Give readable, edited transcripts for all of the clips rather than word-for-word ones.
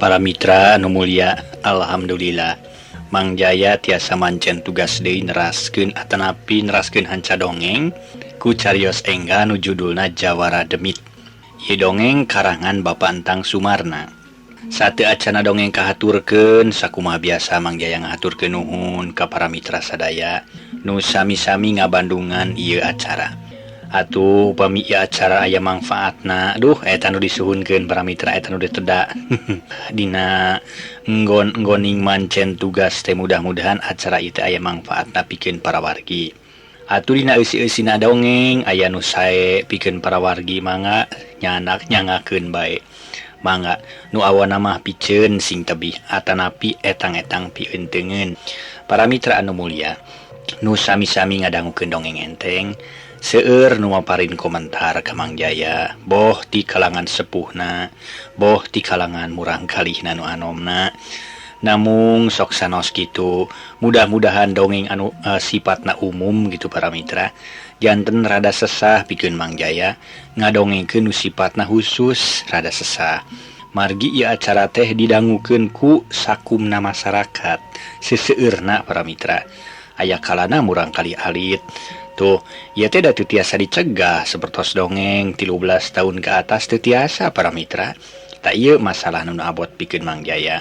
Para mitra anu mulia, alhamdulillah Mang Jaya tiasa mancen tugas deui neraskeun atanapi neraskeun hanca dongeng ku carios enggal nu judulna Jawara Demit. Ieu dongeng karangan Bapak Entang Sumarna. Sate acana dongeng kahaturkeun sakumaha biasa Mang Jaya ngahaturkeun nuhun ka para mitra sadaya nu sami-sami ngabandungan ieu acara. Atuh upami ieu acara aya mangfaatna, duh eta nu disuhunkeun para mitra eta nu diteda. Dina enggon-enggoning mancen tugas teh mudah-mudahan acara ieu teh aya mangfaatna pikeun para wargi. Atuh dina eusi-eusina dongeng aya nu sae pikeun para wargi mangga nyanak nyangakeun bae. Mangga nu awana mah piceun sing tebih atanapi etang-etang pieunteuneun. Para mitra anu mulia, nu sami-sami ngadangukeun dongeng enteng, seueur nu maparin komentar ka Mang Jaya, boh ti kalangan sepuhna, boh ti kalangan murang kalihna nu anomna. Namung sok sanos kitu, mudah-mudahan dongeng anu sifatna umum gitu para mitra, janten rada sesah pikeun Mang Jaya ngadongengkeun nu sifatna khusus rada sesah. Margi ieu acara teh didangukeun ku sakumna masyarakat, seseueurna para mitra. Aya kalana murang kali alit. Tuh, ieu teh da teu tiasa dicegah sapertos dongeng 13 tahun ke atas teu tiasa para mitra. Tak ieu masalah nu abot pikeun Mang Jaya.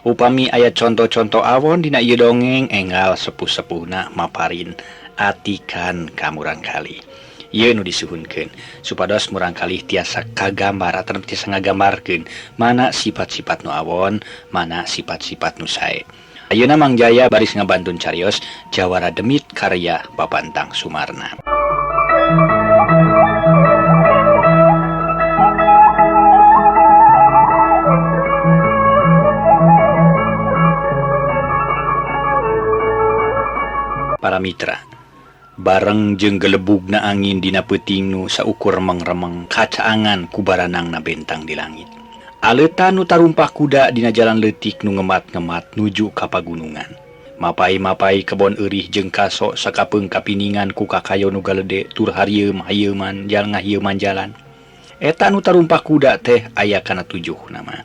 Upami aya contoh-contoh awon dina ieu dongeng enggal sepuh-sepuhna maparin atikan ka murang kali. Ieu nu disuhunkeun supados murang kali tiasa kagambar atawa tiasa ngagambarkeun mana sifat-sifat nu awon, mana sifat-sifat nu sae. Ayeuna Mang Jaya baris ngabantun carios Jawara Demit karya Bapak Entang Sumarna. Para mitra, bareng jeung gelebugna angin dina peuting nu saukur remeng-remeng kacaangan ku baranangna bentang di langit. Aleutan nu tarumpah kuda dina jalan leutik nu ngemat-ngemat nuju ka pagunungan. Mapai-mapai kebon eurih jeung kaso sakapeung kapiningan ku kakayo nu galede tur harieum-hayeuman jalan ngahieman jalan. Eta nu tarumpah kuda teh aya kana 7 nama.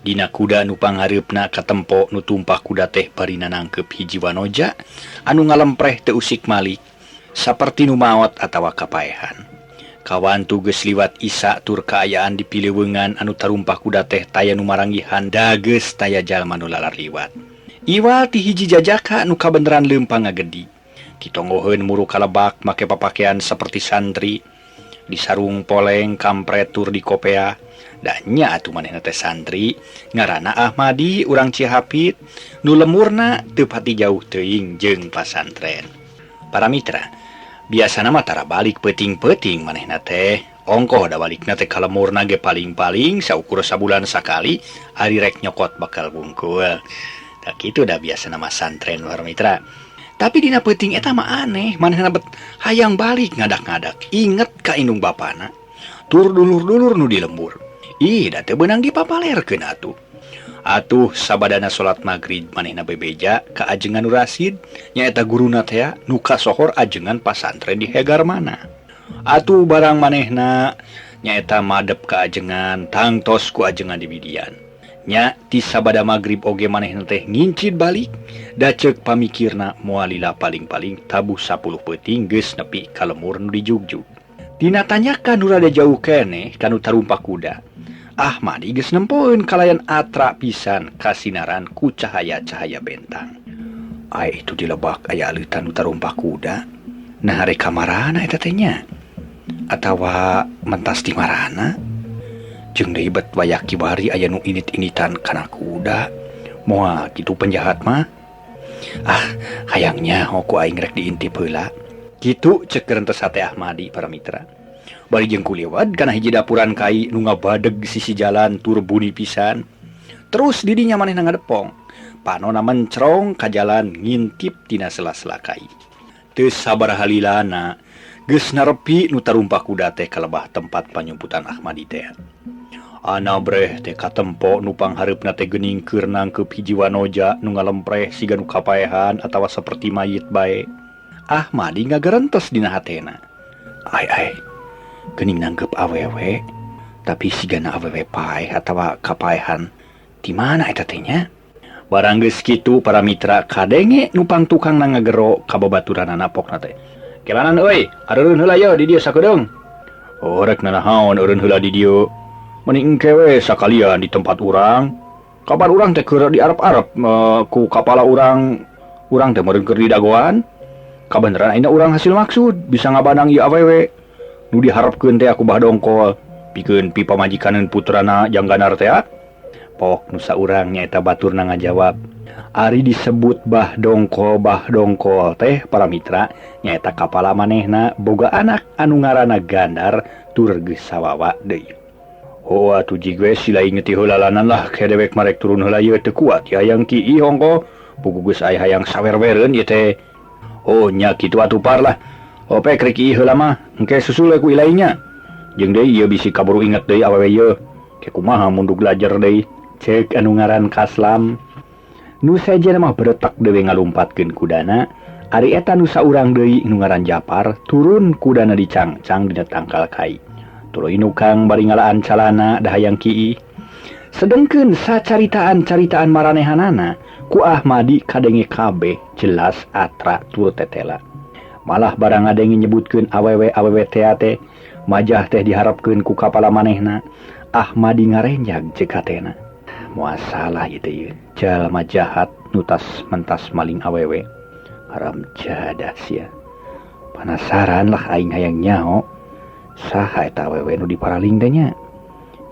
Dina kuda nu panghareupna katempo nu tumpah kuda teh bari nanangkep hiji wanoja anu ngalempreh teu usik malik saperti nu maot atawa kapaehan. Kawantu geus liwat isa tur kaayaan di pileuweungan anu tarumpah kuda teh taya nu maranggihan dageus taya jalma nu lalar liwat. Iwal ti hiji jajaka nu kabeneran leumpang ngagedi. Ditonggoheun muru kalebak make papakean saperti santri, disarung poleng kampret tur dikopea. Da nya atuh manehna teh santri, ngaranna Ahmadi urang Cihapit, nu lemurna teu pati jauh teuing jeung pasantren. Para mitra, biasana mah tara balik peuting-peuting manehna teh, ongkoh da balikna teh ka lemurna ge paling-paling saukur sabulan sakali ari rek nyokot bakal bungkul. Tah kitu da biasana mah santren para mitra. Tapi dina peuting eta mah aneh, manehna bet hayang balik ngadak-ngadak, inget ka indung bapana, tur dulur-dulur nu di lembur. Ih, da teu beunang dipapalerkeun atuh. Atuh sabadana salat magrib manehna bebeja ka ajengan nu Rasid, nyaeta guruna teh nu kasohor ajengan pasantren di Hegarmana. Atuh barang manehna nyaeta madep ka ajengan, tangtos ku ajengan di bidian. Nya ti sabada magrib oge manehna teh ngincid balik, da ceuk pamikirna moal lila paling-paling tabuh 10 peuting geus nepi ka lemur nu dijugjug. Dina tanyakan nu rada jauh keneh ka nu tarumpah kuda. Ahmadi geus nempoeun kalayan atra pisan kasinaran ku cahaya-cahaya bentang. Ai itu dilebak aya aleutan nu tarumpah kuda. Nah rek kamarana eta teh nya? Atawa mentas di marana? Jeung deui bet wayah kiwari aya nu init-initan kana kuda. Moal kitu penjahat mah. Ah, hayangnya ku aing rek diintip heula. Kitu ceuk gerentes hate Ahmadi para mitra. Bari jeung kuliwat kana hiji dapuran kai nu ngabadeg sisi jalan tur buni pisan. Terus didinya manehna ngadepong. Panona mencrong ka jalan ngintip tina sela-sela kai. Teu sabaraha lilana geus narepi nu tarumpah kuda teh ka lebah tempat panyumputan Ahmadi teh. Anabreh teh katempo nu panghareupna teh geuning keur nangkeup hiji wanoja nu ngalempreh siga nu kapaehan atawa saperti mayit bae. Ahmadi ngagerentes dina hatena. Ai ai, geuning nangkeup awewe, tapi sigana awewe paeh atawa kapaehan Di mana eta teh nya? Barang geus kitu para mitra kadenge nupang tukang na ngagero ka babaturanana pokna teh. Kelanan euy, areureun heula ye di dieu sakedeung. Oh rek nanahaon eureun heula di dieu. Meni engke we sakalian di tempat urang. Kapan urang teh keur diarep-arep ku kapala urang, urang teh meureun keur didagoan. Kabeneran ayeuna urang hasil maksud bisa ngabanang ieu awewe. Nu diharepkeun teh ku Bah Dongkol pikeun pipamajikaneun putrana Jang Gandar teh. Pok nu saurang nyaeta baturna ngajawab. Ari disebut Bah Dongkol teh para mitra nyaeta kapala manehna boga anak anu ngaranna Gandar tur geus sawawa deui. Oh atuh jig we sila ingeti heula lanan lah ke dewek marek turun heula ieu teu kuat ya hayang ki ih hongko pugu geus aya hayang sawer-wereun ieu teh. Oh nya kitu atuh par lah. Opek rek ieu heula mah engke susul we ku ilainya. Jeung deui ieu bisi kaburu inget deui awewe ieu. Ke kumaha mundug lajer deui. Cek anu ngaran Kaslam. Nu sejen mah beretak deui ngalumpatkeun kudana. Ari eta nu saurang deui nu ngaran Japar turun kudana dicangcang dina tangkal kai. Tuluy nukang bari ngalaan calana da hayang kiih. Sedengkeun sacaritaan-caritaan maranehanana ku Ahmadi kadenge kabeh jelas atra tur tetela. Malah barang ngadenge nyebutkeun awewe-awewe tea teh majah teh diharapkeun ku kapala manehna. Ahmadi ngarenjag ceuk hatena. Moal salah ieu teh ieu. Jalma jahat nu tas mentas maling awewe. Haram jadah sia. Panasaran lah aing hayang nyaho. Saha eta awewe nu diparaling teh nya?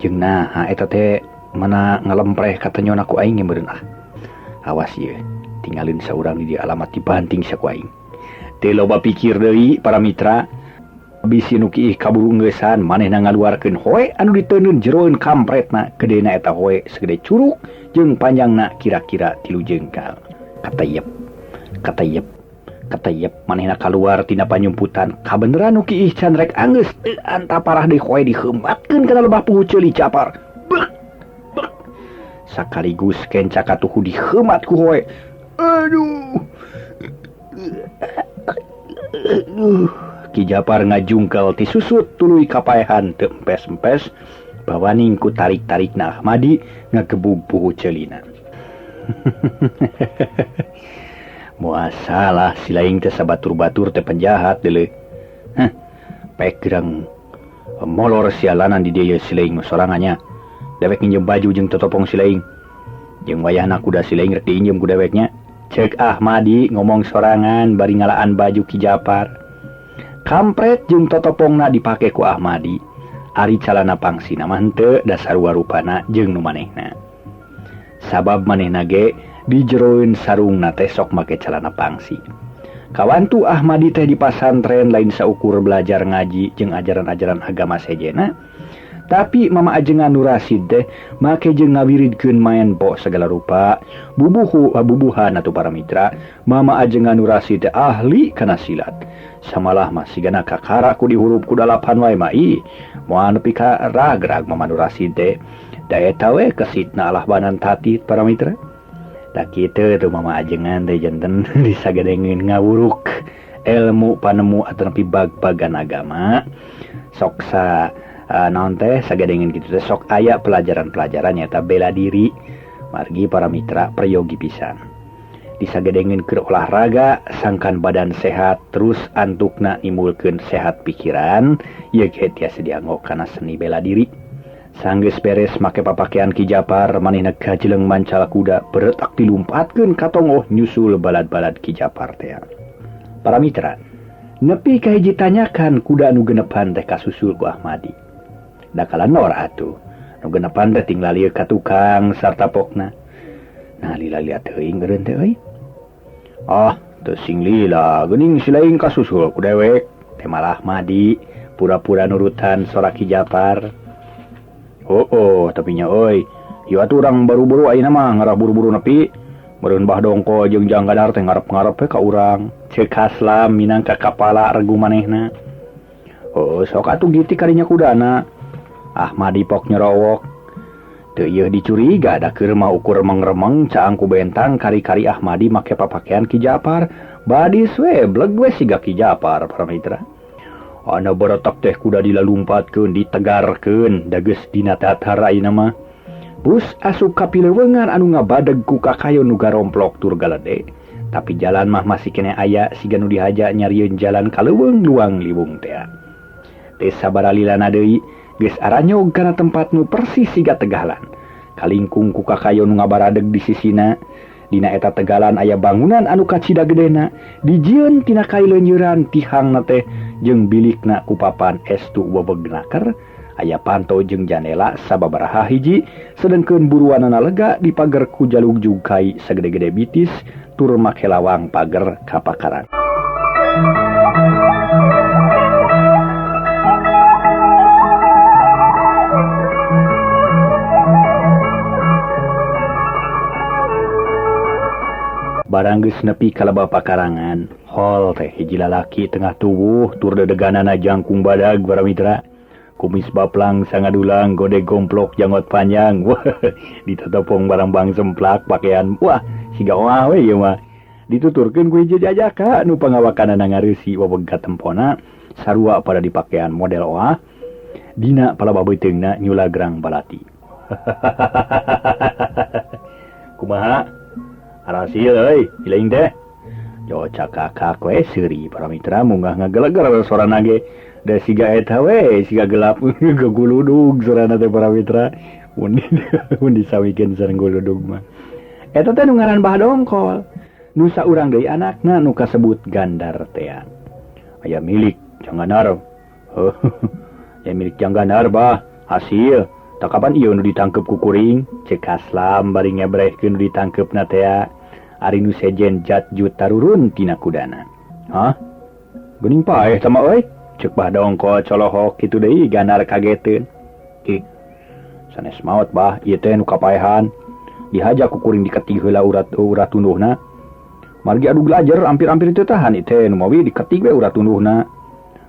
Jeung naha eta teh mana ngalempreh katenyona ku aing meureun ah. Awas ieu, tinggalin saurang di dieu alamat dibanting sia ku aing. Teu loba pikir deui para mitra. Bisi nu kiih kaburu engeusan manehna ngaluarkeun hoe anu diteundeun jeroeun kampretna gedena eta hoe segede curug jeung panjangna kira-kira 3 jengkal. Katayep, katayep, katayep manehna kaluar tina panyumputan. Kabeneran nu kiih can rek anggeus teu antaparah deui hoe diheumatkeun kana lebah puhu ceuli Japar. Bek, bek. Sakaligus kenca katuhu diheumat ku hoe. Aduh. Aduh. Ki Japar ngajungkel ti susut tuluy kapaehan teu empes-empes bawaning ku tarik-tarikna Ahmadi ngagebug puhu ceulina. Moal salah si laing teh sabatur-batur teh penjahat deuleu. Heh, pek gerang molor sialanan di dieu si laing sorangannya. Dewek nginjem baju jeung totopong si laing. Jeung wayahna kuda si laing rek diinjem ku deweknya. Ceuk Ahmadi ngomong sorangan bari ngalaan baju Ki Japar. Kampret jeung totopongna dipake ku Ahmadi. Ari calana pangsina mah henteu dasar warupana jeung nu manehna. Sabab manehna ge dijeroeun sarungna teh sok make calana pangsi. Kawantu Ahmadi teh di pasantren lain saukur belajar ngaji jeung ajaran-ajaran agama sejena, tapi mama ajengan Nurasid teh make jeung ngawiridkeun maen po segala rupa, bubuhu bubuhan atuh para mitra, mama ajengan Nurasid teh ahli kana silat. Samalah mah sigana kakara ku dihurup ku dalapan wae mah ih, moal nepi ka ragrag mama Nurasid teh. Da eta we kesitna alah banan tatit para mitra. Da kitu tuh mama ajengan teh janten disagedengeun ngawuruk ilmu panemu atanapi bag-bagan agama. Sok sa naon teh sagedengeun kitu teh sok aya pelajaran-pelajaran nyata bela diri margi para mitra peryogi pisan. Disagedengeun keur olahraga sangkan badan sehat terus antukna nimbulkeun sehat pikiran ieu ge tiasa dianggo kana seni bela diri. Sanggeus beres make papakean Ki Japar manehna kajeleng mancal kuda beretak dilumpatkeun ka tonggoh nyusul balad-balad Ki Japar teh. Para mitra, nepi ka hiji tanyakan kuda nu genepan teh kasusul ku Ahmadi. Da kalanor atuh, nu genepan teh tinggal lieu ka tukang sarta pokna. Nah lila-lila teuing eureun teh euy. Ah, teu sing lila geuning si laing kasusul ku dewek. Teh malah Ahmadi pura-pura nurutan sora Ki Japar. Oh, oh, tapi nya euy, ieu atuh urang buru-buru ayeuna mah ngarah buru-buru nepi. Meureun Bah Dongkol jeung Jang Gandar teh ngarep-ngarep we ka urang. Ceuk Kaslam minangka kapala regu manehna. Oh, sok atuh gitik kadinya kudana. Ahmadi pok nyerowok. Teu ieu dicuriga da keur mah ukur remeng-remeng caang ku bentang kari-kari Ahmadi make papakean Ki Japar. Badis we bleg we siga Ki Japar para mitra. Ana beretak teh kuda dilalumpatkeun ditegarkeun da geus dina tatar ayeuna mah. Bus asup ka pilewengan anu ngabadeg ku kakayon nu garomplok tur galede. Tapi jalan mah masih keneh aya siga nu dihaja nyarieun jalan ka leuweung luang liwung tea. Teu sabaralilana deui geus aranyog kana tempat nu persis siga tegalan. Kalingkung ku kakayon nu ngabaradeg di sisina. Dina eta tegalan aya bangunan anu kacida gedena, dijieun tina kai leunyeran tihangna teh jeung bilikna ku papan estu wewegnaker, aya panto jeung janela sababaraha hiji, sedengkeun buruanana lega dipager ku jalugjug kai sagede-gede bitis tur make lawang pager ka pakaran. Barang geus nepi ka lebah pakarangan, hol teh hiji lalaki tengah tuwuh tur dedeganana jangkung badag para mitra. Kumis baplang sangadulang gode gomplok janggot panjang. Wah, ditotopong barang bang semplak pakaian. Wah, siga oah we ieu mah. Dituturkeun ku hiji jajaka nu pangawakanana ngareusi weweg katempona sarua pada dipakaian model oah. Dina palabah beuteungna nyulagrang balati. Kumaha? Arasil euy, iling teh. Jocak kakak we seuri para mitra munggah ngageleger sorana ge. Da siga eta we, siga gelap gaguludug sorana teh para mitra. Mun mun disawikeun sareng guludug mah. Eta teh nu ngaran Bah Dongkol. Nu saurang deui anakna nu kasebut Gandar tea. Aya milik Jangganar. Aya milik Jangganar bah, hasil. Tak kapan ieu nu ditangkep ku kuring? Ceuk Kaslam bari ngebrehkeun nu ditangkepna tea. Ari nu sejen jatjut tarurun tina kudana. Hah? Geuning paeh tah mah euy? Ceuk Bah Dongkol colohok kitu deui Gandar kageteun. Ih, sanes maot bah, ieu teh nu kapaehan. Dihaja ku kuring diketig heula urat urat tunduhna. Margi adu gelajer ampir-ampir teu tahan ieu teh nu mawi diketig we urat tunduhna.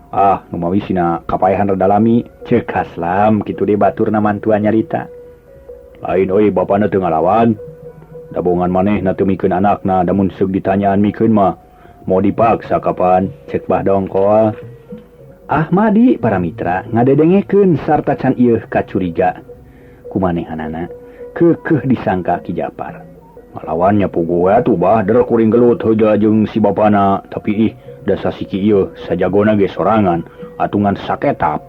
Ah, nu mawi sina kapaehan rada lami. Ceuk Kaslam kitu deui baturna mantuan nyarita. Lain euy bapana teu ngalawan. Dabongan manehna teu mikeun anakna da mun seug ditanyaan mikeun mah moal dipaksa kapan, ceuk Bah Dongkol. Ahmadi para mitra ngadedengekeun sarta can ieuh kacuriga ku manehanana keukeuh disangka Ki Japar. Ngalawan nya puguh we atuh bah der kuring gelut heuja jeung si bapana tapi ih da sasiki ieu sajagona ge sorangan atungan saketap.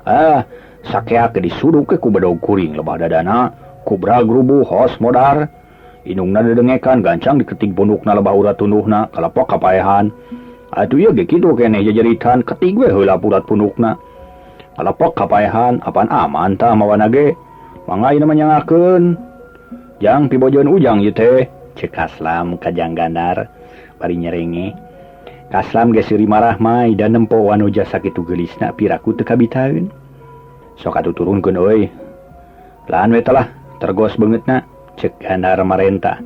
Ah, sakeak ge disuduk we ku bedog kuring lebah dadana kubrag rubuh hos modar. Indungna dedengekan gancang diketig pundukna lebah urat tunduhna kalepok kapaehan. Atuh ieu ge kitu keneh jajeritan ketig we heula urat pundukna. Kalepok kapaehan apan aman tah mawana ge. Mangga ayeuna mah nyangakeun. Jang pibojeun ujang ieu teh, ceuk Kaslam ka Jang Gandar bari nyerenge. Kaslam ge seuri marah mai da nempo wanoja sakitu geulisna piraku teu kabitaeun. Sok atuh turunkeun euy. Laan we teh lah, tergos beungeutna, ceuk Gandar marentah.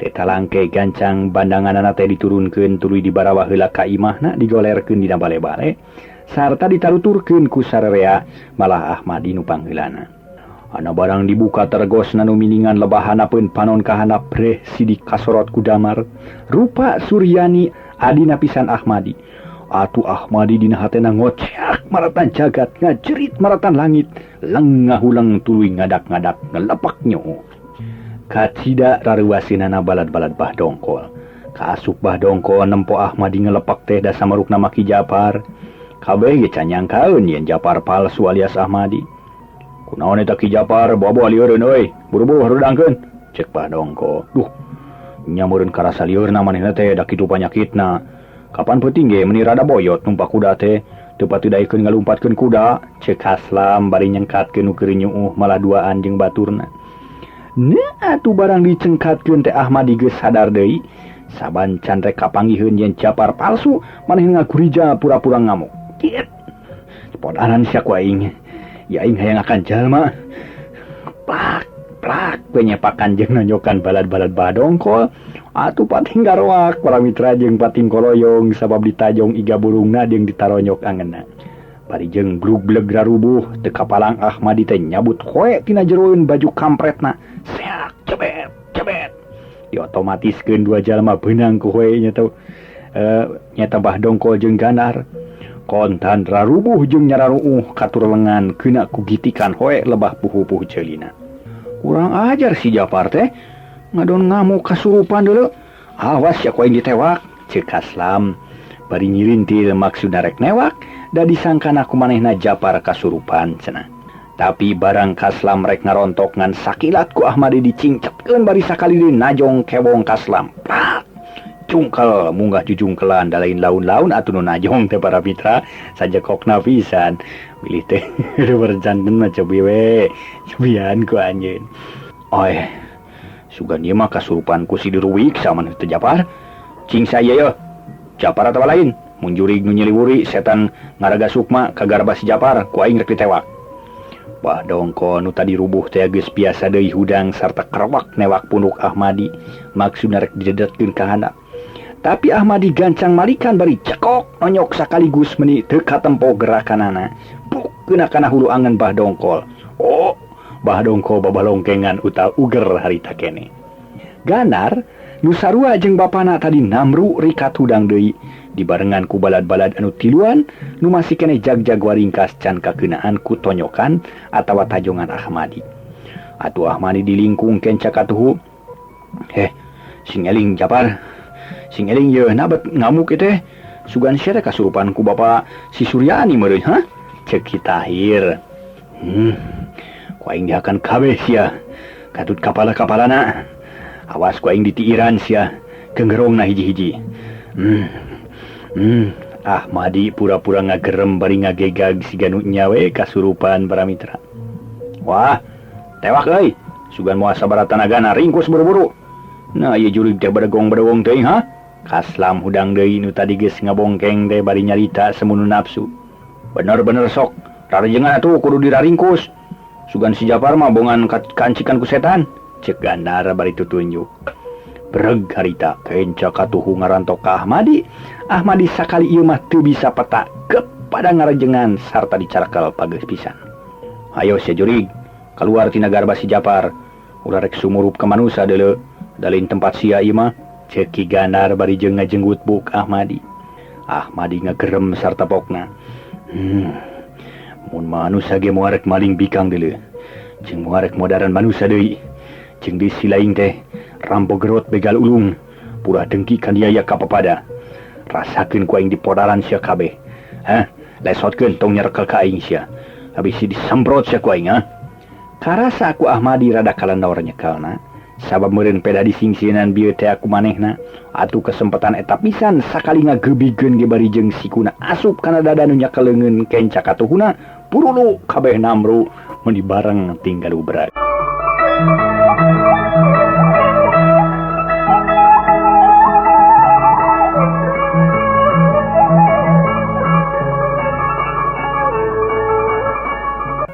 Teh talangke gancang bandanganana teh diturunkeun tuluy dibarawa heula ka imahna digolerkeun dina bale-bale sarta ditaruturkeun ku sarerea malah Ahmadi nu pangheulana. Ana barang dibuka tergosna nu miningan lebah hanapeun panon ka handap breh sidik kasorot ku damar. Rupa Suryani adina pisan Ahmadi. Atuh Ahmadi dina hatena ngoceak maratan jagat ngajerit maratan langit lengahuleng tuluy ngadak-ngadak ngelepak nyoo. Kacida rareuwaseunana balad-balad Bah Dongkol. Kaasup Bah Dongkol nempo Ahmadi ngelepak teh da samarukna mah Ki Japar. Kabeh ge can nyangkaeun yen Japar palsu alias Ahmadi. Kunaon eta Ki Japar boa-boa lieureun euy, buru-buru harudangkeun, ceuk Bah Dongkol. Duh, nya meureun karasa lieurna manehna teh da kitu panyakitna. Kapan peuting ge meuni rada boyot numpak kuda teh, teu patuh daekeun ngalumpatkeun kuda, ceuk Kaslam bari nyengkatkeun nu keur nyuuh malah duaan jeung baturna. Nah, atuh barang dicengkatkeun teh Ahmadi geus sadar deui. Saban can rek kapanggiheun yen Japar palsu, manehna ngagurija pura-pura ngamuk. Kiet. Podaran sia ku aing. Ya aing hayang akan jalma. Plak, plak we nyepakan jeung nonyokan balad-balad Bah Dongkol. Atuh pating garoak para mitra jeung pating koloyong sabab ditajong iga burungna jeung ditaronyok angeunna. Bari jeung glug-gleg rarubuh teu kapalang Ahmadi teh nyabut hoe tina jeroeun baju kampretna. Seak cebet cebet. Diotomatiskeun dua jalma beunang ku hoe nya teh. Nyata Bah Dongkol jeung Gandar. Kontan rarubuh jeung nyararuuh katur lengan kena ku gitikan hoe lebah puhu-puhu ceulina. Kurang ajar si Japar teh ngadon ngamuk kasurupan deuleu. Awas ya ku aing ditewak, ceuk Kaslam. Bari nyirintil maksudna rek newak, da disangkana ku manehna Japar kasurupan cenah. Tapi barang Kaslam rek ngarontok ngan sakilat ku Ahmadi dicingcetkeun bari sakali deui najong kewong Kaslam. Prak! Cungkel munggah jujungkelan da lain laun-laun atuh nu najong teh para mitra sajekokna pisan. Bilih teh berjanten mah cobi we. Cobian ku anjeun. Oy, sugan ieu mah kasurupan ku si Diruwik saman teh Japar. Cing saya ye. Japar atawa lain, mun jurig nu nyiliwuri setan ngaraga sukma ka garba si Japar ku aing rek ditewak. Bah dongko nu tadi rubuh teh geus biasa deui hudang sarta kerewak newak punduk Ahmadi maksudna rek didedetkeun ka handap. Tapi Ahmadi gancang malikan bari cekok nonyok sakaligus meni teu katempo gerakanana. Buk keuna kana hulu angen Bah Dongkol. Oh, Bah Dongkol babalongkengan utal uger harita kene. Ganar nu sarua jeung bapana tadi namru rikat hudang deui dibarengan ku balad-balad anu tiluan nu masih kene jag-jag waringkas can kakeunaan ku tonyokan atawa tajongan Ahmadi. Atuh Ahmadi dilingkung kenca katuhu. Heh, sing eling Japar. Sing eling yeuh na bet ngamuk ieu teh. Sugan sia teh kasurupan ku bapa si Suryani meureun ha? Ceuk Ki Tahir. Ku aing dihakan kabeh sia. Katut kapala-kapalana. Awas ku aing ditiiran sia. Kenggerongna hiji-hiji. Ahmadi pura-pura ngagerem bari ngagegag siga nu nya we kasurupan para mitra. Wah, tewak euy. Sugan moal sabaraha tanagana ringkus buru-buru. Nah, ieu jurig teh badegong-badegong teuing ha? Kaslam hudang deui nu tadi geus ngabongkeng teh bari nyarita semunu nafsu. Bener-bener sok, rarajengan atuh kudu diraringkus. Sugan si Japar mah bongan kancikan ku setan. Ceuk Gandar bari tutunjuk. Breg harita kenca katuhu ngarantok ka Ahmadi. Ahmadi sakali ieu mah teu bisa peta kepada ngarajengan sarta dicarakel pageus pisan. Hayo sia jurig, kaluar tina garba si Japar. Ulah rek sumurup ka manusa deuleu. Dalin tempat sia ieu mah. Ceuk Ki Gandar bari jeung ngajenggut buk Ahmadi. Ahmadi ngagerem sarta pokna. Mun manusa ge moal rek maling bikang deuleu. Jeung moal rek modaran manusa deui. Jeung di si lain teh rampok gerot begal ulung. Pura dengki kaniaya ka papada. Rasakeun ku aing dipodaran sia kabeh. Hah? Lesotkeun tong nyerekel ka aing sia. Habis si disemprot sia ku aing ha. Karasa ku Ahmadi rada kalendor nyekelna. Sabab meureun peda disingsieunan bieu teh aku manehna. Atuh kesempatan eta pisan sakali ngagebigeun ge bari jeung sikuna asup kana dada nu nyakel leungeun kenca katuhuna purulu kabeh namru meuni bareng tinggal ubrag.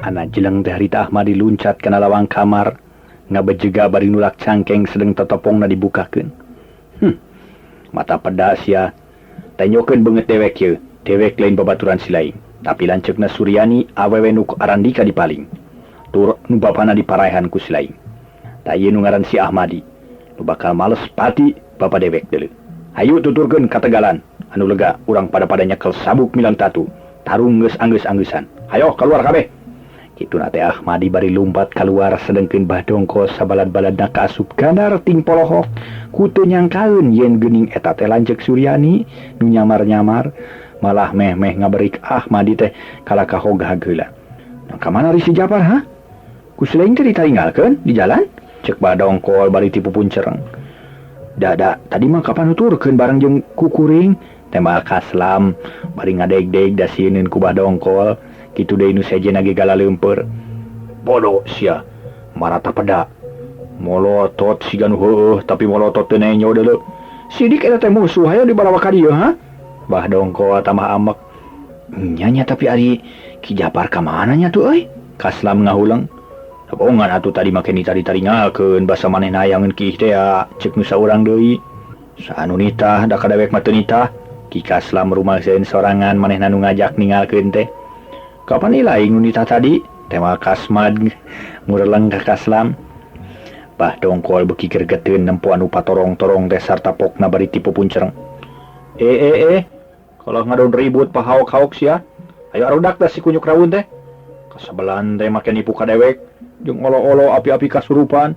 Ana jeleng teh harita Ahmadi luncat kana lawang kamar ngabejega bari nulak cangkeng sedeng totopongna dibukakeun. Mata pedas ya. Tenyokeun beungeut dewek ieu. Dewek lain babaturan si lain. Tapi lanceukna Suryani awewe nu Arandika dipaling. Tur nu bapana diparaehan ku si lain. Ta ieu nu ngaran si Ahmadi. Nu bakal males pati bapa dewek deuleu. Hayu tuturkeun ka Tegalan. Anu lega urang pada-pada nyekel sabuk milang tatu. Tarung geus anggeus-anggeusan. Hayo keluar kabeh. Kituna teh Ahmadi bari lumpat keluar sedengkeun Bah Dongko sabalad-baladna kaasup Gandar ting polohok. Ku teu nyangkaeun yen geuning eta teh lanceuk Suryani nu nyamar-nyamar malah meh-meh ngaberik Ahmadi teh kalah kahoghag heula. Nah, ka mana ari si Japar ha? Ku si lain teh ditaringgalkeun di jalan? Ceuk Bah Dongkol bari tipu puncereng. Dada, tadi mah kapan nuturkeun bareng jeung kukuring? Tembal Kaslam bari ngadeg-deg da sieun ku Bah Dongkol. Kitu deui nu sejen ge galaleumpeur. Bodoh sia, marata peda. Molotot siga nu heueuh tapi molotot teu nenyo deuleu. Sidik eta teh musuh hayo dibarawa ka dieu ha? Bah Dongkol tambah amek. Nya nya tapi ari Ki Japar ka mana nya tuh euy? Kaslam ngahuleng. Bongan atuh tadi make ditari-taringalkeun basa manehna hayangeun kiih teh ya, ceuk nu saurang deui. Saanu nitah da ka dewek mah teu nitah. Ki Kaslam rumaseun sorangan manehna nu ngajak ningalkeun teh. Kapan ilaing nu nitah tadi? Tema Kasmad ngureleng ka Kaslam. Bah Dongkol beuki gergeteun nempo anu patorong-torong teh sarta pokna bari tipu puncereng. Kalau ngadon ribut pahaok-haok sia. Ayo arudak dah si kunyuk rawun teh. Kasabelan teh make nipu ka dewek jeung olo-olo api-api kasurupan.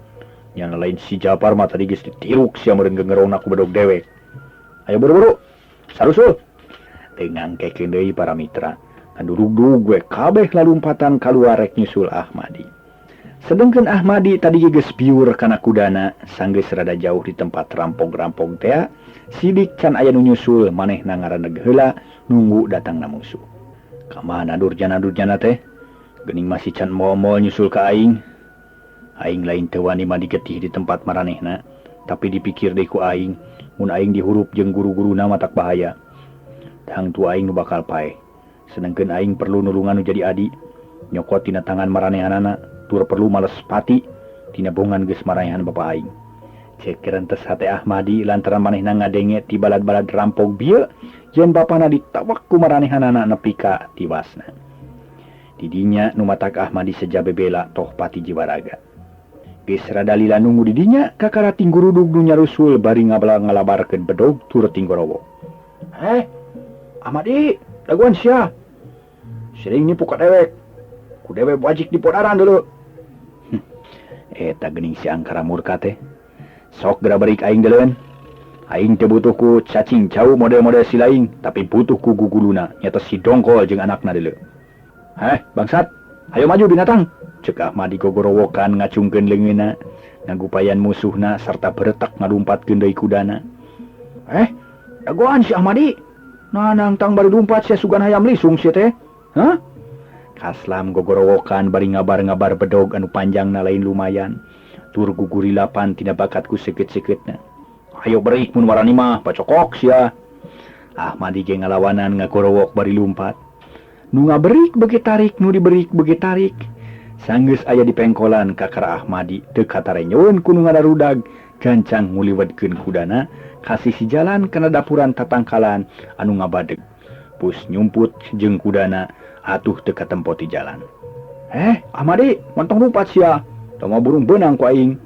Nyana lain si Japar mah tadi geus ditiruk sia meureun gengerongna ku bedog dewek. Ayo buru-buru, sarusul. Teu ngangkekeun deui para mitra. Ngandurugdug we kabeh lalumpatan kaluar rek nyusul Ahmadi. Sedengkeun Ahmadi tadi ge geus biur kana kudana, sanggeus rada jauh di tempat rampog-rampog tea, sidik can aya nu nyusul manehna ngaraneg heula nunggu datangna musuh. Ka mana durjana-durjana teh? Geuning masih can moal-moal nyusul ka aing. Aing lain teu wani mandi getih di tempat maranehna, tapi dipikir deui ku aing, mun aing dihurup jeung guru-guruna matak bahaya. Tangtu aing nu bakal paeh. Sedengkeun aing perlu nulungan nu jadi adi, nyokot tina tangan maranehanana, tur perlu males pati tina bongan geus maranehan bapa aing. Cek rentes hate Ahmadi lantaran manehna ngadenge ti balad-balad rampog bieu yen bapana ditawak ku maranehanana nepi ka tiwasna. Di dinya nu matak Ahmadi seja bebela toh pati jiwa raga. Geus rada lila nunggu di dinya kakara tinggurudug nu nyarusul bari ngalabarkeun bedog tur tinggorowo. Heh, Ahmadi, dagoan sia. Sering nipu ka dewek. Ku dewek wajik dipodaran dulu. Eta geuning si angkara murka teh. Sok geura berik aing deuleun. Aing teu butuh ku cacing cau model-model si laing, tapi butuh ku guguluna nyata si Dongkol jeung anakna deuleu. Heh, bangsat. Hayo maju binatang. Ceuk Ahmadi gogorowokan ngacungkeun leungeunna, ngagupayan musuhna sarta beretak ngalumpatkeun deui kudana. Eh, dagoan si Ahmadi. Nah nangtang bari lumpat sia sugan hayam lisung sia teh. Hah? Kaslam gogorowokan bari ngabar-ngabar bedog anu panjangna lain lumayan. Tur gugurilapan tina bakat ku seukeut-seukeutna. Hayo berik mun warani mah, pacokok sia. Ahmadi ge ngalawanan ngagorowok bari lumpat. Nu ngaberik beuki tarik, nu diberik beuki tarik. Sanggeus aya di pengkolan kakara Ahmadi teu katarenyeun ku nu ngadarudag gancang nguliwetkeun kudana ka sisi jalan kana dapuran tatangkalan anu ngabadeg. Pus nyumput jeung kudana atuh teu katempo ti jalan. Eh, Ahmadi, montong lumpat sia. Tong mau burung beunang ku aing.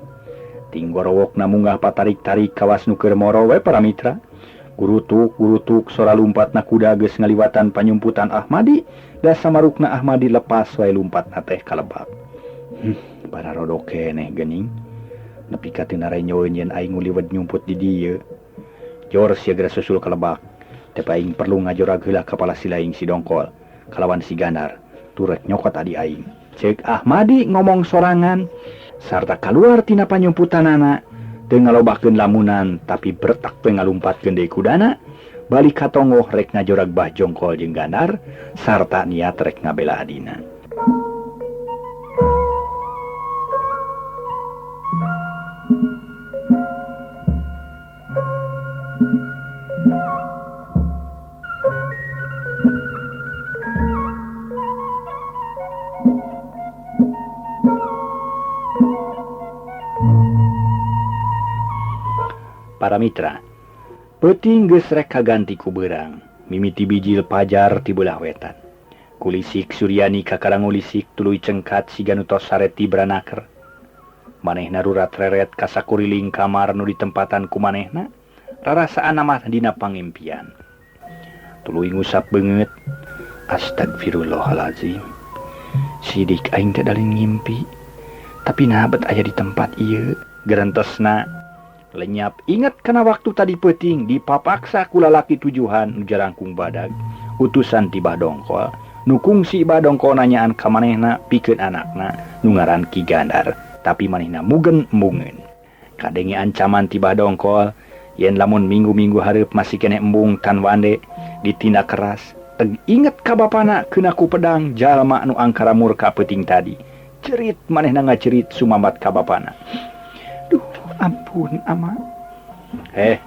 Tinggorowokna munggah patarik-tarik kawas nu keur moro we para mitra. Gurutuk-gurutuk sora lumpatna kuda geus ngaliwatan panyumputan Ahmadi, da samarukna Ahmadi lepas wae lumpatna teh kalebak. Bararodok keneh geuning. Nepi ka teu narenyoeun yen aing nguliwet nyumput di dieu. Jor sia geura susul kalebak. Tapi aing perlu ngajorag heula ka pala si laing si Dongkol kalawan si Gandar tur rek nyokot adi aing. Ceuk Ahmadi ngomong sorangan sarta kaluar tina panyumputanana. Teu ngalobakeun lamunan tapi bertak we ngalumpatkeun deui kudana balik ka tonggoh rek ngajorag Bah Jongkol jeung Gandar sarta niat rek ngabela adina. Para mitra, peuting geus rek kaganti ku beurang, mimiti bijil pajar ti beulah wetan. Kulisik Suryani kakara ngulisik tuluy cengkat siga nu tos sare ti branaker. Manehna rurat reret ka sakuriling kamar nu ditempatan ku manehna, rarasaan mah dina pangimpian. Tuluy ngusap beungeut, astagfirullahalazim. Sidik aing teh dalin ngimpi, tapi naha bet aya di tempat ieu. Gerentesna lenyap inget kana waktu tadi peuting dipapaksa ku lalaki tujuhan nu jarangkung badag, utusan ti Bah Dongkol, nu kungsi Bah Dongkol nanyaan ka manehna pikeun anakna nu ngaran Ki Gandar, tapi manehna mugen embungeun. Kadenge ancaman ti Bah Dongkol yen lamun minggu-minggu hareup masih keneh embung tan wande ditindak keras, teg inget ka bapana keuna ku pedang jalma nu angkara murka peuting tadi. Cerit manehna ngacerit sumambat ka bapana. Duh, ampun ama. Eh,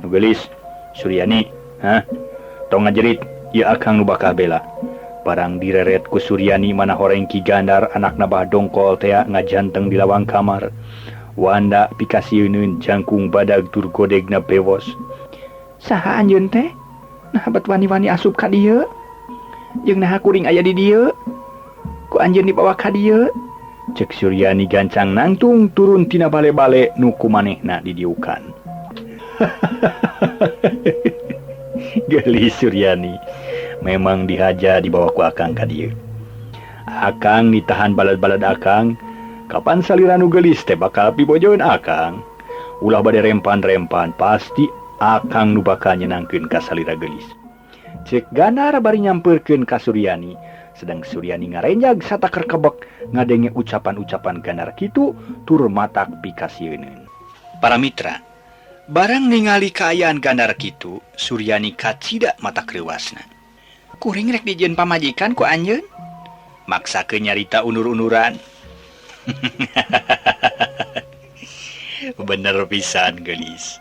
nu geulis Suryani, hah? Tong ngajerit, ieu akang nu bakal bela. Barang direret ku Suryani mana horeng Ki Gandar anakna Bah Dongkol tea ngajanteng di lawang kamar. Wanda pikasieuneun jangkung badag tur godegna bewos. Saha anjeun teh? Naha bet wani-wani asup ka dieu? Jeung naha kuring aya di dieu? Ku anjeun dibawa ka dieu? Cek Suryani gancang nangtung turun tina bale-bale nu ku manehna didiukan. Geulis Suryani memang dihaja dibawa ku akang ka dieu. Akang ditahan balad-balad akang. Kapan salira nu geulis teh bakal pibojoeun akang. Ulah bade rempan-rempan pasti akang nu bakal nyenangkeun ka salira geulis. Cek Ganar bari nyampeurkeun ka Suryani. Sedang Suryani ngarenjag sataker kebek ngadenge ucapan-ucapan Ganar kitu tur matak pikasieuneun. Para mitra, barang ningali kaayaan Ganar kitu, Suryani kacida matak reuasna. Kuring rek dijieun pamajikan ku anjeun? Maksakeun nyarita unur-unuran. Bener pisan geulis.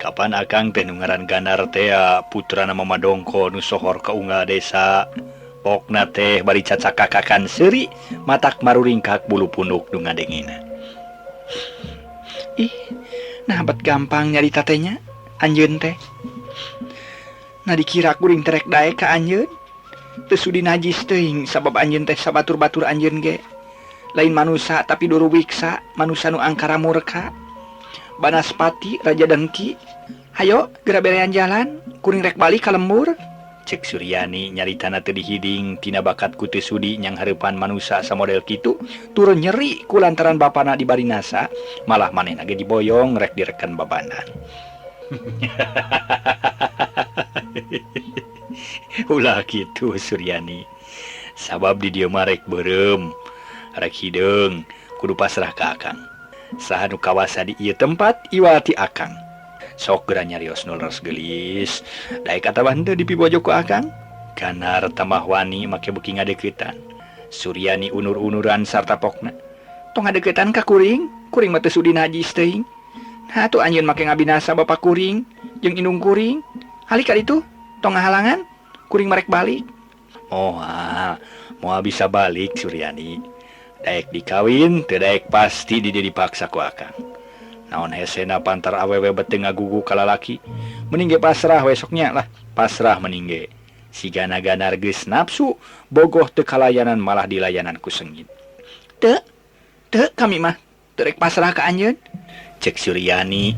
Kapan akang teh nu ngaran Ganar teh putrana Mama Dongko nu sohor ka unggal desa. Pokna teh bari cacakakakan seuri matak maruringkak bulu punduk nu ngadengena. Ih, nah bet gampang nyarita teh nya anjeun teh. Nah dikira kuring terek daek ka anjeun. Teu sudi najis teuing sabab anjeun teh sabatur-batur anjeun ge. Lain manusa tapi duru wiksa, manusa nu angkara murka. Banaspati Raja Dengki. Hayo geura berean jalan, kuring rek balik ka lembur. Cek Suryani nyaritana teu dihiding tina bakat ku teu sudi nyang hareupan manusa samodel kitu turun nyeri ku lantaran bapana dibari nasa malah manehna ge diboyong rek direken babandan. Ulah kitu Suryani. Sabab di dieu mah rek beureum, rek hideung, kudu pasrah ka akang. Saha nu kawasa di ieu tempat iwal ti akang. Sok geura nyarios nu leres geulis. Daek atawa henteu dipibojo ku akang? Ganar tambah wani make beuki ngadeuketan. Suryani unur-unuran sarta pokna. Tong ngadeuketan ka kuring, kuring mah teu sudi najis teuing. Nah atuh anjeun make ngabinasa bapa kuring jeung indung kuring. Halik ka ditu, tong ngahalangan, kuring marek balik. Moal, moal bisa balik Suryani. Daek dikawin, teu daek pasti di dieu dipaksa ku akang. Naon hesena pantar awewe beteu ngagugu ka lalaki. Mending ge pasrah we sok nya lah, pasrah mending ge. Sigana Ganar geus nafsu, bogoh teu kalayanan malah dilayanan ku sengit. Teu, teu kami mah teu rek pasrah ka anjeun. Cek Suryani,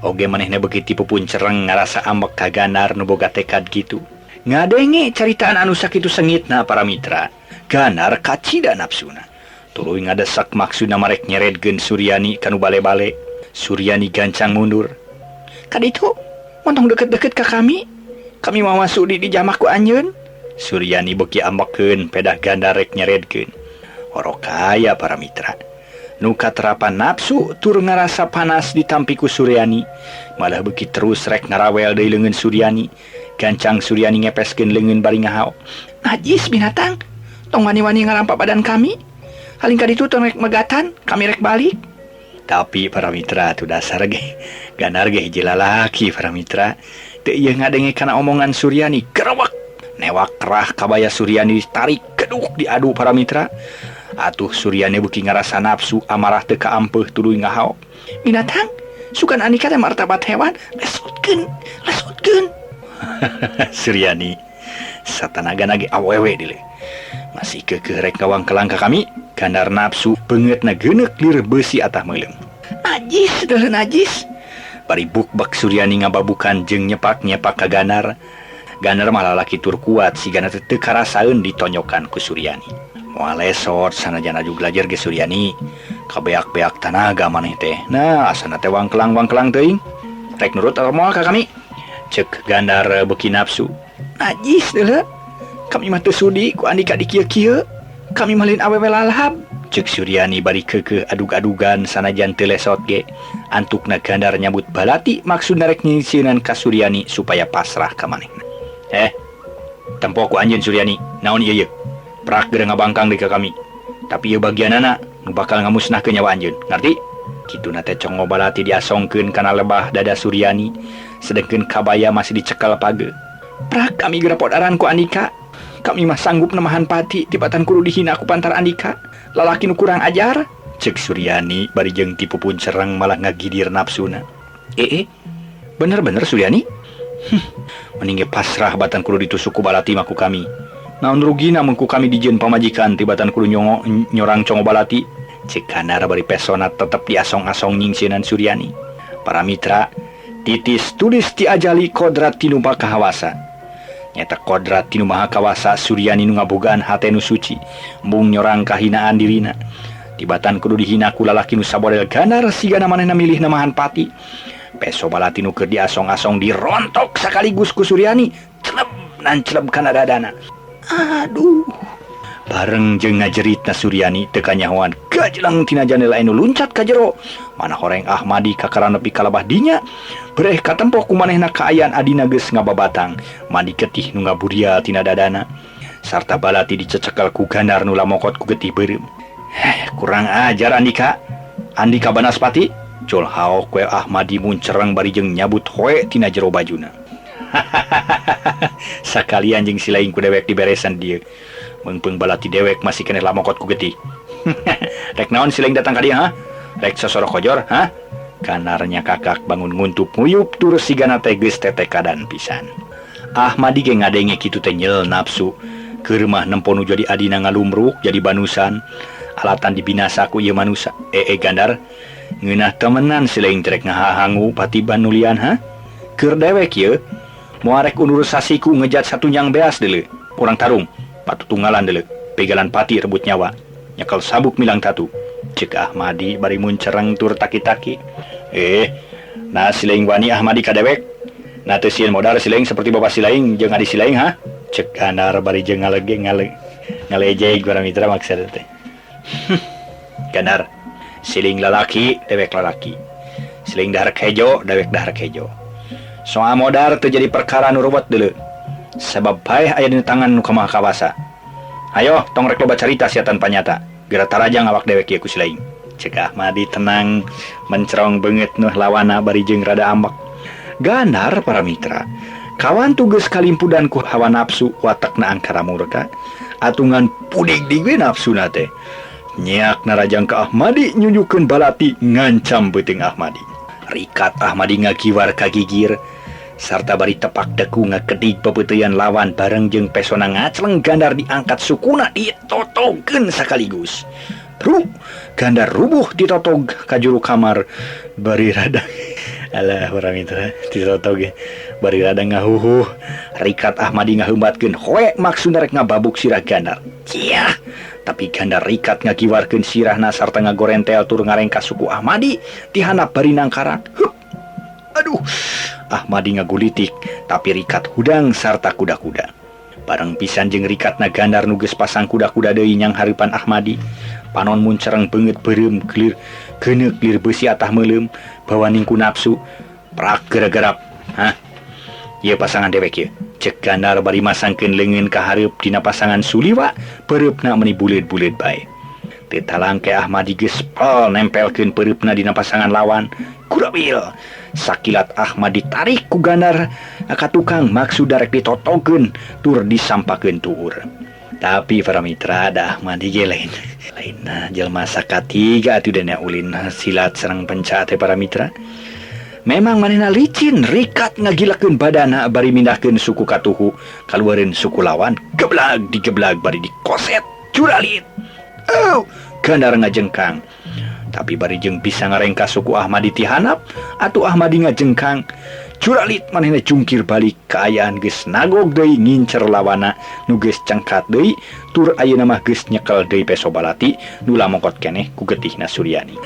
oge manehna beuki ti pupuncereng ngarasa ambek ka Ganar nu boga tekad kitu. Ngadenge caritaan anu sakitu sengitna para mitra, Ganar kacida nafsuna. Tuluy ngadesak maksudna marek nyeredkeun Suryani ka nu bale-bale. Suryani gancang mundur. Kaditu, montong deket-deket ka kami. Kami mah sudi dijamah ku anjeun. Suryani beuki ambekeun pedah Ganar rek nyeredkeun. Orok kaya para mitra. Nu katerapan nafsu tur ngarasa panas ditampi ku Suryani. Malah beuki terus rek ngarawel deui leungeun Suryani. Gancang Suryani ngepeskeun leungeun bari ngahao. Najis binatang, tong wani-wani ngarampa badan kami. Haling kaditu tong rek megatan, kami rek balik. Tapi para mitra tu dasar ge Ganar ge hiji lalaki para mitra. Teu ieu ngadenge kana omongan Suryani gerewek. Newak kerah kabaya Suryani ditarik geduk diadu para mitra. Atuh Suryani beuki ngarasa nafsu amarah teu kaampeuh tuluy ngahao. Binatang, sugan andika teh martabat hewan, lesotkeun, lesotkeun. Suryani satanaga ge awewe deuleu. Masih keukeuh rek ngawangkelang ka kami, Ganar nafsu beungeutna geuneuk lir beusi atah meuleum. Najis deuleu najis. Bari bukbek Suryani ngababukan jeung nyepak-nyepak ka Ganar. Ganar mah lalaki tur kuat sigana teh teu karasaeun ditonyokan ku Suryani. Moal lesot sanajan aju gelajer ge Suryani. Kabeak-beak tanaga maneh teh. Nah, asana teh wangkelang-wangkelang teuing. Rek nurut atawa moal ka kami? Cek Ganar beuki nafsu. Najis deuleu. Kami mah teu sudi ku andika dikieu-kieu. Kami mah lain awewe lalahap. Cek Suryani bari keukeuh adug-adugan sanajan teu lesot ge. Antukna Ganar nyambut balati maksudna rek nyingsieunan ka Suryani supaya pasrah ka manehna. Tempo ku anjeun Suryani, naon ieu ye? Prak geura ngabangkang deui ka kami. Tapi ieu bagianana nu bakal ngamusnahkeun nyawa anjeun, ngarti? Kituna teh congo balati diasongkeun kana lebah dada Suryani, sedengkeun kabaya masih dicekel page. Prak kami geura podaran ku andika. Kami mah sanggup nemahan pati tibatan kudu dihina ku pantar andika. Lalaki nu kurang ajar. Cek Suryani bari jeung ti pupuncereng malah ngagidir nafsuna. Bener-bener Suryani? Mending ge pasrah batan kudu ditusuk ku balati mah ku kami. Naon rugina mun ku kami dijieun pamajikan tibatan kudu nyorang congo balati. Cek Ganar bari pesona tetep diasong-asong nyingsieunan Suryani. Para mitra, titis tulis ti ajali kodrat tinupa kahawasa. Nyata kodrat ti Nu Maha Kawasa Suryani nu ngabogaan hate nu suci embung nyorang kahinaan dirina. Tibatan kudu dihina ku lalaki nu sabodel Gandar sigana manehna milih namahan pati. Peso balati nu keur diasong-asong dirontok sakaligus ku Suryani celeb nanceleb kana dadana. Aduh. Bareng jeung ngajeritna Suryani teu kanyahoan gajleng tina janela anu luncat ka jero. Mana horeng Ahmadi kakara nepi ka labah dinya. Bereh katempo ku manehna kaayaan adina geus ngababatang mandi getih nu ngaburial tina dadana. Sarta balati dicecekel ku Gandar nu lamokot ku getih beureum. Heh, kurang ajar Andika. Andika Banaspati, jol haok we Ahmadi muncereng bari jeung nyabut hoe tina jero bajuna. Sakalian jeung si laing ku dewek diberesan dieu. Meungpeung balati dewek masih keneh lamokot ku getih. Rek naon si laing datang ka dieu ha? Rek sosoro kojor ha? Ganarnya kakak bangun nguntup nguyup tur sigana teh geus tetekadan pisan. Ahmadi ge ngadenge kitu teh nyel nafsu. Keur mah nempo nu jadi adina ngalumruk jadi banusan. Alatan dibinasa ku ieu manusa. Ee Gandar, ngeunah temenan si laing teh rek ngahahangu patiban nu lian ha? Keur dewek ieu, moal rek undur sasiku ngejat satunjang beas deuleu. Urang tarung, patutunggalan deuleu, begalan pati rebut nyawa, nyekel sabuk milang tatu. Ceuk Ahmadi bari muncereng tur taki-taki. Eh, nah si laing wani Ahmadi ka dewek. Nah teu sieun modar si laing seperti bapa si laing jeung adi si laing ha? Ceuk Gandar bari jeung ngalege ngale ngalejeg para mitra maksudna teh. Gandar, siling lalaki, dewek lalaki. Siling dahar kejo, dewek dahar kejo. Soal modar teu jadi perkara nu ruwet deuleu. Sabab paeh aya dina tangan nu Maha Kawasa. Ayo, tong rek loba carita sia tanpa nyata. Geura tarajang awak dewek ieu ku si laing. Ceuk Ahmadi tenang mencerong beungeut nu lawana bari jeung rada ambek. Gandar para mitra, kawan tugas kalimpudan ku hawa nafsu watakna angkara murka. Atungan pudig dig we nafsuna teh. Nyiak narajang ka Ahmadi nyunyukeun balati ngancam beuteung Ahmadi. Rikat Ahmadi ngagiwar ka gigir sarta bari tepak deku ngakedig pepeuteyan lawan bareng jeung pesona ngacleng Gandar diangkat sukuna ditotogeun sakaligus. Truk Gandar rubuh ditotog ka juru kamar bari rada alah para mitra ditotog bari rada ngahuhuh. Rikat Ahmadi ngahembatkeun hoe maksudna rek ngababuk sirah Gandar. Ciah, tapi Gandar rikat ngagiwarkeun sirahna sarta ngagorentel tur ngarengkas suku Ahmadi tihanap bari nangkarak. Hup. Aduh, Ahmadi ngagulitik tapi rikat hudang sarta kuda-kuda. Bareng pisan jeung rikatna Gandar nu geus pasang kuda-kuda deui nyang hareupan Ahmadi. Panon muncereng beungeut beureum gelir geuneuk lir beusi atah meuleum bawa ningku nafsu prak gara-garap. Hah? Ieu pasangan dewek ieu. Ceuk Gandar bari masangkeun leungeun ka hareup dina pasangan Suliwa, peureupna meuni buleud-buleud bae. Teu talangke Ahmadi geus pel nempelkeun peureupna dina pasangan lawan. Kurawil. Sakilat Ahmadi ditarik ku Gandar ka tukang maksud darek ditotogeun tur disampakeun tuur. Tapi para mitra da Ahmadi ge lain lain jelema sakatiga atuh dina ulin silat sareng penca teh para mitra. Memang manehna licin rikat ngagilakeun badana bari mindahkeun suku katuhu kaluareun suku lawan geblag digeblag bari dikoset curalit. Oh, Gandar ngajengkang. Tapi bari jeung bisa ngarengkas suku Ahmadi tihanap atuh Ahmadi ngajengkang. Curalit manehna jungkir balik kaayaan geus nagog deui ngincer lawana nu geus cengkat deui tur ayeuna mah geus nyekel deui peso balati nu lamokot keneh ku getihna Suryani.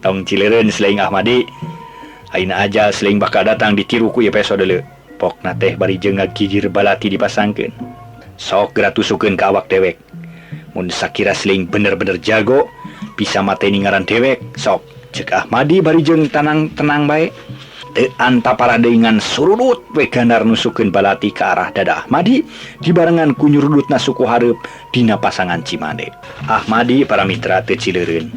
Tong cileureun silaing Ahmadi. Ayeuna aja silaing bakal datang ditiru ku ieu peso deuleu. Pokna teh bari jeung ngagigir balati dipasangkeun. Sok geura tusukeun ka awak dewek. Mun sakira silaing bener-bener jago bisa mateni ngaran dewek sok. Ceuk Ahmadi bari jeung tenang-tenang bae. Teu antapara deui ngan surudut we Gandar nusukeun balati ka arah dada Ahmadi dibarengan ku nyurudutna suku hareup dina pasangan Cimande. Ahmadi para mitra teu cileureun.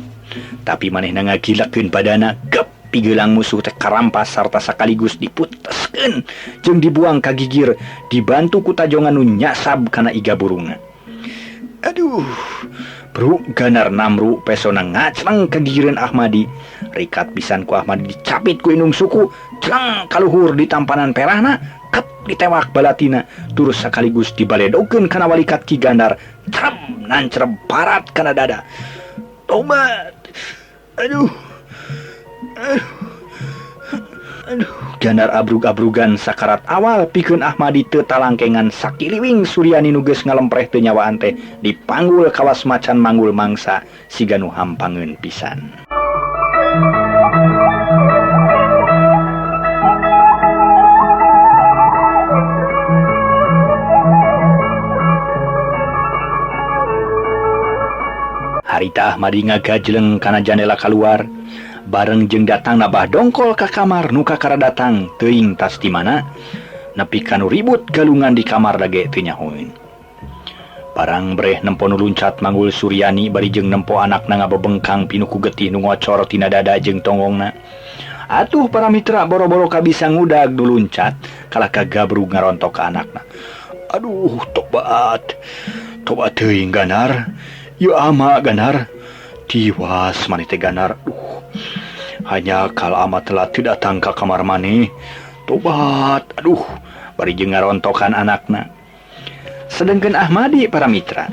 Tapi manehna ngagilakeun badana gep pigelang musuh teh karampas sarta sakaligus diputeskeun jeung dibuang ka gigir dibantu ku tajongan nu nyasab kana iga burungna. Aduh, bro Gandar namru pesona ngacleng ka gigireun Ahmadi. Rikat pisan ku Ahmadi dicapit ku indung suku, cleng kaluhur di tampanan perahna, kep ditewak balatina, turus sakaligus dibaledokeun kana walikat Ki Gandar, cereb nancereb parat kana dada. Tobat. Aduh. Aduh. Aduh, Ganar abrug-abrugan sakarat awal pikeun Ahmadi teu talangkengan sakiliwing Suryani nu geus ngalempreh teu nyawaan teh dipanggul kawas macan manggul mangsa siga nu hampangeun pisan. Harita Ahmadi ngagajleng kana jandela kaluar bareng jeung datang nabah dongkol ka kamar nu kakara datang teuing tas di mana nepi ka nu ribut galungan di kamar dage teu nyahoeun. Barang breh nempo nu luncat manggul Suryani bari jeung nempo anakna ngabebengkang pinuh ku getih nu ngocor tina dada jeung tonggongna. Atuh para mitra boro-boro kabisa ngudag nu luncat kalah kagabrug ngarontok ka anakna. Aduh tobat. Tobat teuing Ganar. Ieu ama Ganar. Tiwas maneh teh Ganar. Duh. Hanya kal ama telah teu datang ka kamar maneh. Tobat. Aduh, bari jeung ngarontokan anakna. Sedengkeun Ahmadi para mitra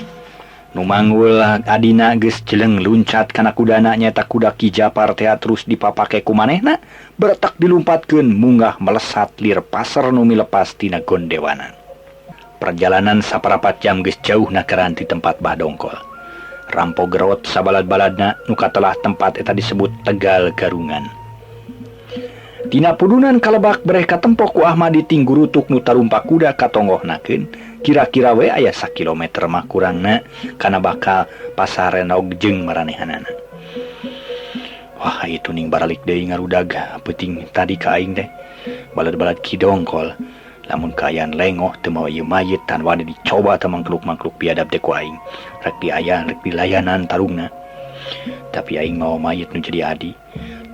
nu manggul adina geus jeleng luncat kana kudana nyaeta kuda Ki Japar teh terus dipapake ku manehna beretak dilumpatkeun munggah melesat lir pasar nu milepas tina gondewana. Perjalanan saparapat jam geus jauh nakaran ti tempat Bah Dongkol. Rampo gerot sabalad-baladna nu katelah tempat eta disebut Tegal Garungan. Tina pudunan kalebak breh katempo ku Ahmadi ting gurutuk nu tarumpak kuda katonggohnakeun kira-kira we aya sakilometer mah kurangna kana bakal pasarenog jeung maranehanana. Wah itu ning baralik deui ngarudag peuting tadi ka aing teh balad-balad Ki Dongkol lamun kaayaan lengoh teu mawa ieu mayit tan wani dicoba teh mangkluk-mangkluk biadab teh ku aing rek diayan rek dilayanan tarungna. Tapi aing mawa mayit nu jadi adi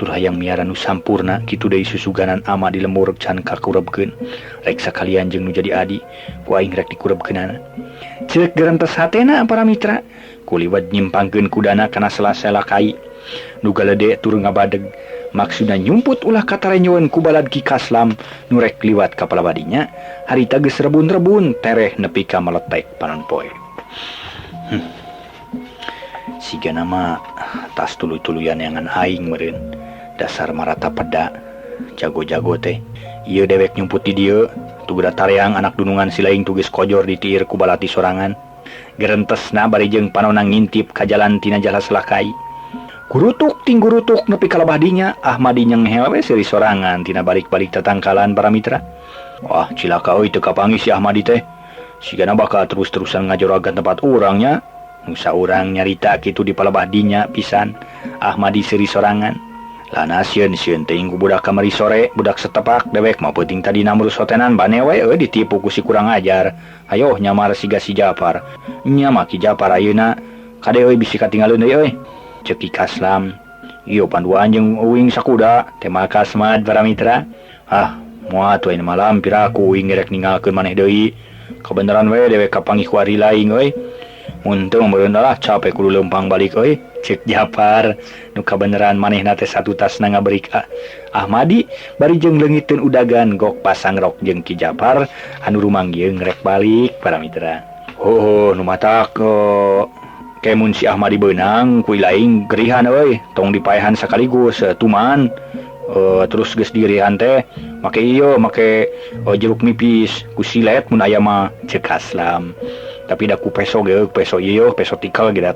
tur hayang miara nu sampurna kitu deui susuganan ama di lembur can kakurebkeun rek sakalian jeung nu jadi adi ku aing rek dikurebkeunana. Ceuk gerentes hatena para mitra kuliwat nyimpangkeun kudana kana sela-sela kai nu galede tur ngabadeg maksudna nyumput ulah katarenyoeun ku balad Ki Kaslam nu rek liwat ka palabadinya harita geus rebun-rebun tereh nepi ka meletek panon poe. Sigana mah tas tuluy-tuluyan neangan aing meureun dasar marata peda jago-jago teh ieu dewek nyumput di dieu tuguda tareang anak dunungan si laing tugis kojor ditiir ku balati sorangan gerentesna bari jeung panona ngintip ka jalan tina jala selakai. Gurutuk ting gurutuk nepi ka lebah dinya Ahmadi nyenghewe we seuri sorangan tina balik-balik tatangkalan para mitra. Wah cilaka euy teu kapanggih si Ahmadi teh sigana bakal terus-terusan ngajoragan tempat urangnya. Nu saurang nyarita kitu di palebah dinya pisan Ahmadi seuri sorangan. Lana sieun-sieun teuing ku budak kamari sore budak setepak dewek mah peuting tadi namrus hotenan bane we euy ditipu ku si kurang ajar. Hayoh nyamar siga si Japar. Nya mah Ki Japar ayeuna kade euy bisi katinggalun deui euy. Ceuk Ki Kaslam. Ieu panduan jeung uing sakuda tema Kasmad para mitra. Ah moal atuh ayeuna malam piraku uing rek ninggalkeun maneh deui. Kabeneran we dewek kapanggih ku ari laing euy. Mun teu meureun lah capek kudu leumpang balik euy. Ceuk Japar nu kabeneran manehna teh satutasna ngaberik Ahmadi bari jeung leungiteun udagan gok pasang rok jeung Ki Japar anu rumanggieung rek balik para mitra. Heuh nu matak kemun si Ahmadi beunang ku laing gerihan euy tong dipaehan sakaligus tuman terus geus digerihan teh make ieu make jeruk nipis ku silet mun aya mah ceuk Kaslam. Tapi da ku peso ge peso ieu peso tikel ge da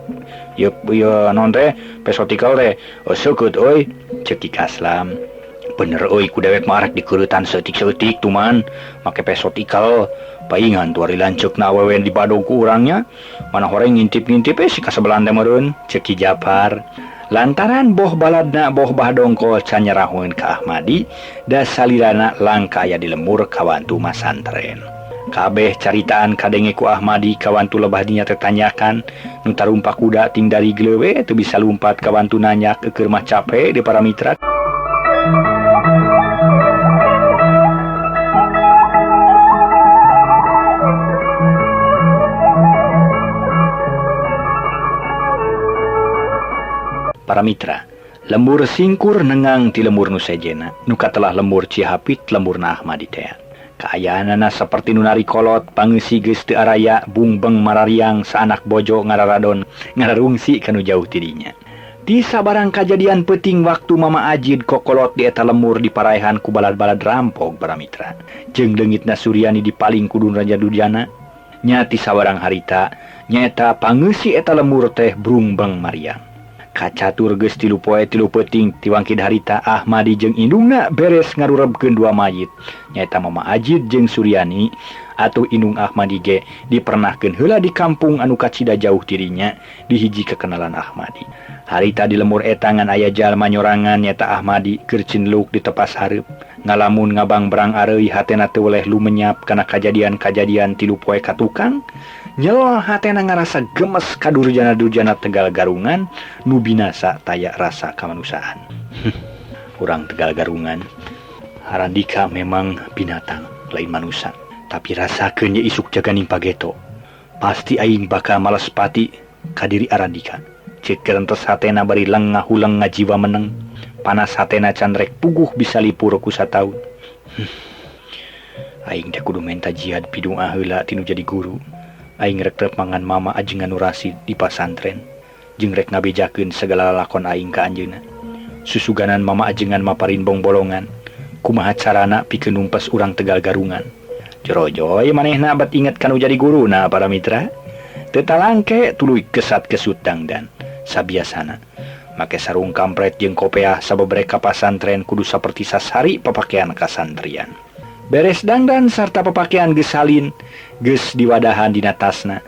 ieu ieu naon teh peso tikel teh seukeut euy ceuk Ki Kaslam. Bener euy ku dewek mah rek dikeuretan saeutik-saeutik tuman make peso tikel paingan tu ari lanceukna awewe di badog ku urangnya mana horeng ngintip-ngintip si kasebelan teh meureun ceuk Ki Japar. Lantaran boh baladna boh Bah Dongkol can nyeraheun ka Ahmadi da salirana langka aya di lembur kawantu masantren. Kabeh caritaan kadenge ku Ahmadi kawantu lebah dinya teh tanyakan nu tarumpak kuda ting dari glewe teu bisa lumpat kawantu nanyak keur mah cape di para mitra. Para mitra, lembur singkur nengang ti lembur nu sejena, nu katelah lembur Cihapit lemburna Ahmadi teh. Kaayaanana saperti nu nari kolot, pangeusi geus teu araya, bungbeng marariang saanak bojo ngararadon, ngararungsi kanu jauh ti dinya. Ti sabarang kajadian peuting waktu Mama Ajid kokolot di eta lemur diparaehan ku balad-balad rampog para mitra. Jeung leungitna Suryani dipaling ku Raja Durjana. Nya ti sabarang harita nyaeta pangeusi eta lemur teh Brungbang Mariam. Kacatur geus 3 poe 3 peuting tiwangkid harita Ahmadi jeung indungna beres ngarurebkeun dua mayit nyaeta Mama Ajid jeung Suryani atuh indung Ahmadi ge dipernahkeun heula di kampung anu kacida jauh dirinya di hiji kekenalan Ahmadi. Harita di lemur eta ngan aya jalma nyorangan nyaeta Ahmadi keur cinluk di tepas hareup ngalamun ngabang berang areuy hatena teu weleh lumenyap kana kajadian-kajadian 3 poe ka tukang. Nyelol hatena ngarasa gemes ka durjana-durjana Tegal Garungan nu binasa taya rasa kamanusiaan. Urang Tegal Garungan Harandika memang binatang lain manusia, tapi rasakeun ye isuk jaganing pageto. Pasti aing bakal males pati ka diri Arandika. Ceuk gerentes hatena bari lengah huleng ngajiwa meneng. Panas hatena can rek puguh bisa lipur ku sataun. Aing teh kudu menta jihad pidu'a heula tinu jadi guru. Aing rek rep mangan mama ajengan nu Rasid di pasantren. Jeung rek ngabejakeun segala lalakon aing ka anjeunna. Susuganan mama ajengan maparin bongbolongan. Kumaha carana pikeun numpes urang Tegal Garungan. Jorojoy manehna bat inget kanu jadi guruna para mitra. Teu talangke tuluy kesat-kesut dangdan sabiasana. Make sarung kampret jeung kopeah sabebrek ka pasantren kudu saperti sasari papakean kasantrian. Beres dangdan sarta papakean geus salin geus diwadahan dina tasna.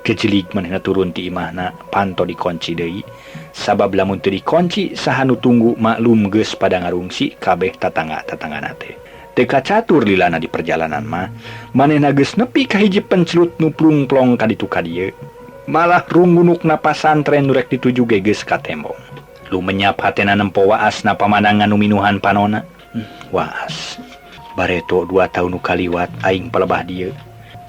Kejelig manehna turun ti imahna panto dikunci deui. Sabab lamun teu dikunci saha nu tunggu maklum geus pada ngarungsi kabeh tatangga-tatanggana teh. Teu kacatur lilana di perjalanan mah manehna geus nepi ka hiji pencelut nu plungplong ka ditu ka dieu. Malah runggunukna pasantren nu rek dituju ge geus katembong. Lumenyap hatena nempo waasna pamandangan nu minuhan panona. Waas. Bareto 2 tahun nu kaliwat aing palebah dieu.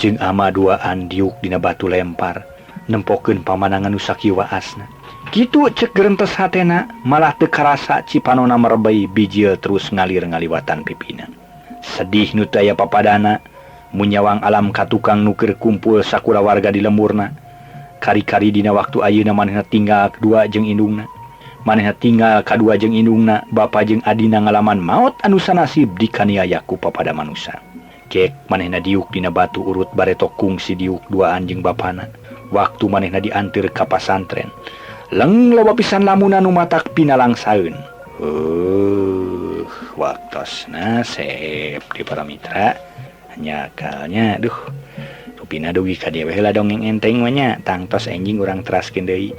Jeung ama duaan diuk dina batu lempar nempokeun pamandangan nu sakieu waasna. Kitu cek gerentes hatena malah teu karasa cipanona merebei bijil terus ngalir ngaliwatan pipina. Sedih nu teu aya papadana munyawang alam katukang nu keur kumpul sakulawarga di lemurna. Kari-kari dina waktu ayeuna manehna tinggal dua jeung indungna. Manehna tinggal kadua jeung indungna, bapa jeung adina ngalaman maot anu sanasib dikaniaya ku papada manusa. Cek manehna diuk dina batu urut bareto kungsi diuk duaan jeung bapana. Waktu manehna dianteur ka pasantren. Leng loba pisan lamunan nu matak pinalangsaeun. Waktosna sep di para mitra. Nyakalnya duh. Rupina dugi ka dieu we heula dongeng enteng mah nya, tangtos enjing urang teraskeun deui.